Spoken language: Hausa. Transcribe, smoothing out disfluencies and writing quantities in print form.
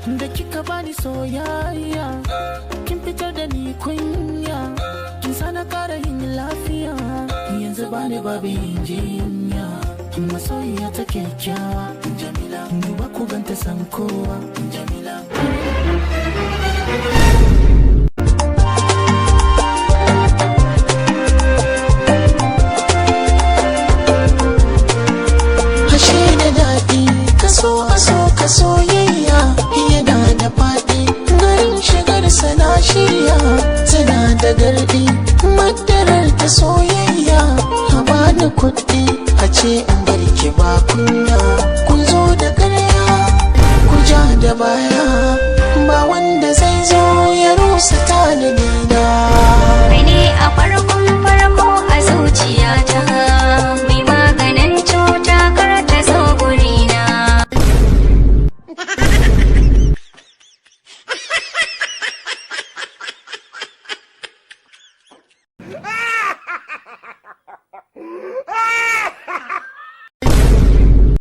Da kika bani soyayya, kin fitar da ni kunya, kin sana kara yin lafiya. Yanzu bani babu yin jinya. Masoyiya ta kyakkyawa, Jamila. Duba ku ganta san kowa, Jamila. Ashe da daɗi kaso a so ka soyayya yana da faɗi, garin shigar sana shirya tana da garɗi, madarar ta soyayya. A bani kuɗi a ce in bar ki ba kunya, kun zo da ƙarya ku ja da baya, ba wanda zai zo ya rusa tanadina. Kai ne a farkon farko a zuciyata, mai maganin cuta kar ta zo gurina.